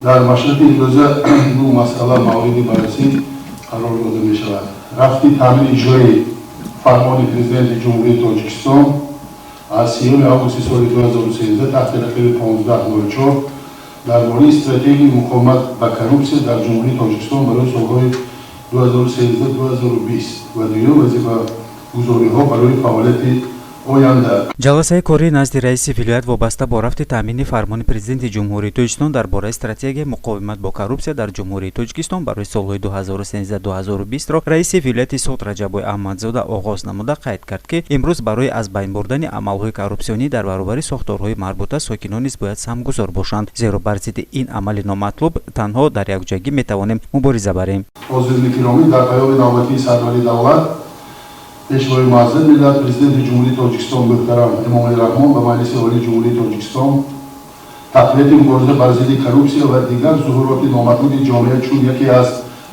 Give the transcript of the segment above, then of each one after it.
Дар машрати имрӯза ду масъала мавриди баррасӣ қарор дода мешавад: рафти таъмини иҷрои фармони Президенти Ҷумҳурии Тоҷикистон аз 3 августи соли 2013 таҳти рақами 1504 дар бораи стратегияи муқовимат ба коррупсия дар Ҷумҳурии Тоҷикистон барои солҳои 2013-2020 ва дуюм, вазифагузориҳо барои фаъолияти оянда. Ҷаласаи корӣ назди раиси вилоят вобаста бо рафти таъмини фармони Президенти Ҷумҳурии Тоҷикистон дар бораи стратегияи муқовимат бо коррупсия дар Ҷумҳурии Тоҷикистон барои солҳои 2013-2020-ро раиси вилояти Суғд Раҷаббой Аҳмадзода оғоз намуда, қайд кард, ки имрӯз барои аз байн бурдани амалҳои коррупсионӣ дар баробари сохторҳои марбута сокинон низ бояд саҳмгузор бошанд, зеро бар зидди ин амали номатлуб танҳо дар якҷоягӣ метавонем мубориза барем. Ҳозирини гиромӣ, дар паёми навбатии сарвари давлат, Пешвои муаззами миллат, Президенти Ҷумҳурии Тоҷикистон мӯҳтарам Эмомалӣ Раҳмон ба Маҷлиси Олии Ҷумҳурии Тоҷикистон тақвияти мубориза бар зидди коррупсия ва дигар зуҳуроти номатлуби ҷомеа чун яке аз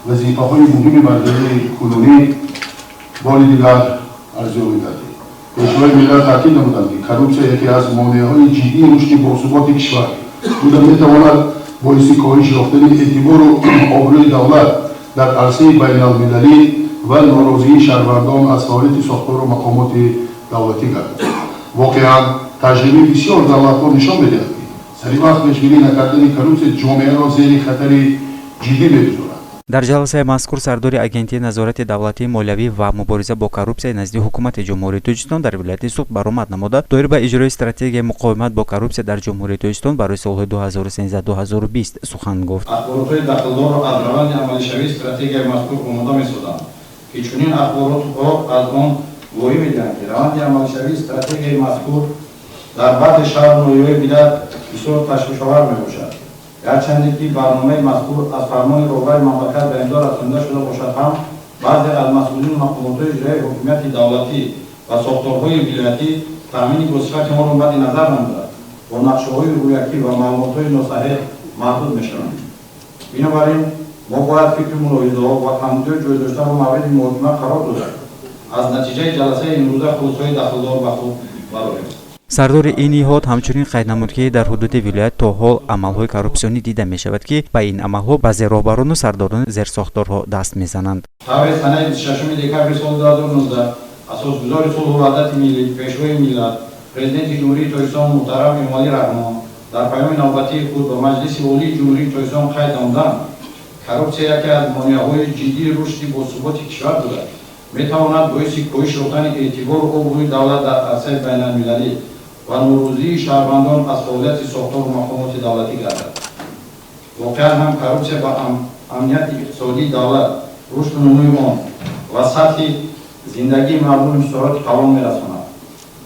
вазифаҳои муҳими марҳилаи кунунӣ бори дигар арзёбӣ гардид. Пешвои миллат таъкид намуданд, ки коррупсия яке аз монеаҳои ҷиддии рушди босуботи кишвар буда, метавонад боиси коҳиш ёфтани эътибору обрӯи давлат дар арсаи байналмилалӣ ва норозигии шаҳрвандон аз фаъолияти сохтору мақомоти давлатӣ гардад. Воқеан, таҷрибаи бисёр давлатҳо нишон медиҳад, ки сари вақт пешгирӣ накардани коррупсия ҷомеаро зери хатари ҷиддӣ мегузорад. Дар ҷаласаи мазкур сардори Агентии назорати давлатии молиявӣ ва мубориза бо коррупсияи назди Ҳукумати Ҷумҳурии Тоҷикистон дар вилояти Суғд баромад намуда, доир ба иҷрои стратегияи муқовимат бо коррупсия дар Ҷумҳурии Тоҷикистон барои солҳои 2013-2020 сухан гуфт. Ахборотҳои дахлдорро аз раванди амалишавии стратегияи мазкур омода месозанд, ки чунин ахборотҳо аз он гувоҳӣ медиҳанд, ки раванди амалишавии стратегияи мазкур дар баъзе шаҳру ноҳияҳои вилоят бисёр ташвишовар мебошад. Гарчанде ки барномаи мазкур аз фармони роҳбари мамлакат ба имзо расонида шуда бошад ҳам, баъзе аз масъулини мақомотҳои иҷроияи ҳокимияти давлатӣ ва сохторҳои вилоятӣ таъмини босифати онро мадди назар намуда, бо нақшаҳои рӯякӣ ва маълумотҳои носаҳеҳ маҳдуд мешаванд. Бинобар ин мо бояд фикру мулоҳизаҳо ва камбудиҳои ҷойдоштаро мавриди муҳокима қарор дода, аз натиҷаи ҷаласаи имрӯза хулосаҳои дахлдор ба худ барорем. Сардори ин ниҳод ҳамчунин қайд намуд, ки дар ҳудуди вилоят то ҳол амалҳои коррупсионӣ дида мешавад, ки ба ин амалҳо баъзе роҳбарону сардорони зерсохторҳо даст мезананд. Таври санаи 26 декабри соли 2019 Асосгузори сулҳу ваҳдати миллӣ, Пешвои миллат, Президенти Ҷумҳурии Тоҷикистон муҳтарам Эмомалӣ Раҳмон дар паёми навбатии худ ба Маҷлиси Олии Ҷумҳурии Тоҷикистон қайд намуданд: коррупсия яке аз монеаҳои ҷиддии рушди босуботи кишвар буда, метавонад боиси коҳиш ёфтани эътибору обрӯи давлат дар арсаи байналмилалӣ ва норозии шаҳрвандон аз фаъолияти сохтору мақомоти давлатӣ гардад. Воқеан ҳам, коррупсия ба амнияти иқтисодии давлат, рушду нумӯи он ва сатҳи зиндагии мардум хисороти калон мерасонад.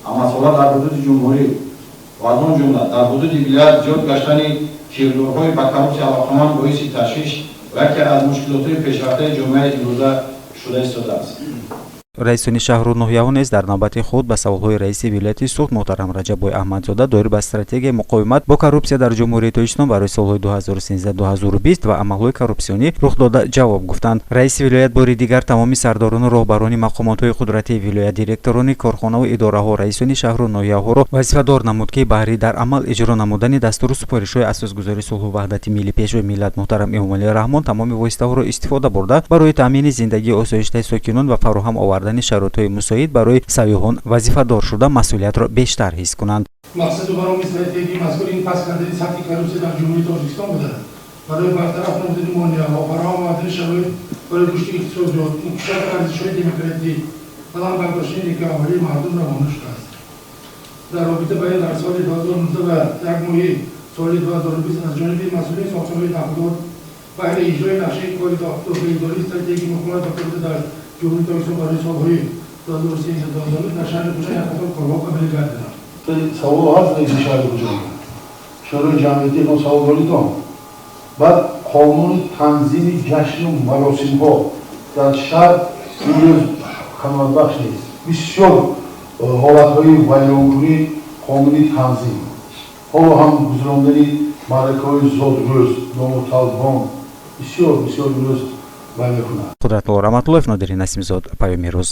Ҳамасола дар ҳудуди ҷумҳурӣ ва аз он ҷумла дар ҳудуди вилоят зиёд гаштани кирдорҳои ба коррупсия алоқаманд боиси ташвиш ва яке аз мушкилотҳои пешрафтаи ҷомеаи имрӯза шуда истодааст. Раисони шаҳру ноҳияҳо низ дар навбати худ ба саволҳои раиси вилояти Суғд муҳтарам Раҷаббой Аҳмадзода доир ба стратегияи муқовимат бо коррупсия дар Ҷумҳурии Тоҷикистон барои солҳои 2013-2020 ва амалҳои коррупсионӣ рухдода ҷавоб гуфтанд. Раиси вилоят бори дигар тамоми сардорону роҳбарони мақомотҳои қудратии вилоят, директорони корхонаву идораҳо, раисони шаҳру ноҳияҳоро вазифадор намуд, ки баҳри дар амал иҷро намудани дастуру супоришҳои Асосгузори сулҳу ваҳдати миллӣ, Пешвои миллат муҳтарам Эмомалӣ Раҳмон тамоми воситаҳоро истифода бурда, барои таъмини зиндагии осоиштаи сокинон ва фароҳам овардани шароитҳои мусоид барои сайёҳон вазифадор шуда, масъулиятро бештар ҳис кунанд. Мақсаду мароми стратегияи мазкур ин паст кардани сатҳи коррупсия дар Ҷумҳурии Тоҷикистон буда, барои бартараф намудани монеаҳо, фароҳам овардани шароит барои рушди иқтисодиёт, инкишофи арзишҳои демократӣ, баланд бардоштани некӯаҳволии мардум равона шудааст. Дар робита ба ин дар соли 2019 ва як моҳи соли 2020 аз ҷониби масъулини сохторҳои дахлдор баҳри иҷрои нақшаи кори дохилидории стратегияи муқовимат ба коррупсия дар Ҷумҳурии Тоҷикистон барои солҳои 2013-2020 дар шаҳри Хуҷанд як қатор корҳо амалӣ гардиданд. Савол ҳаст, раиси шаҳри Хуҷанд, Шӯрои ҷамъиятӣ, ягон савол доридон? Баъд қонуни танзими ҷашну маросимҳо дар шаҳр имрӯз қаноатбахш нест. Бисёр ҳолатҳои вайронкунӣ қонуни танзим, ҳоло ҳам гузарондани маъракаҳои зодрӯз номуталбон бисёр бисёр имрӯз вай мекунад. Қудратулло Раҳматуллоев, Нодири Насимзод, Паёми рӯз.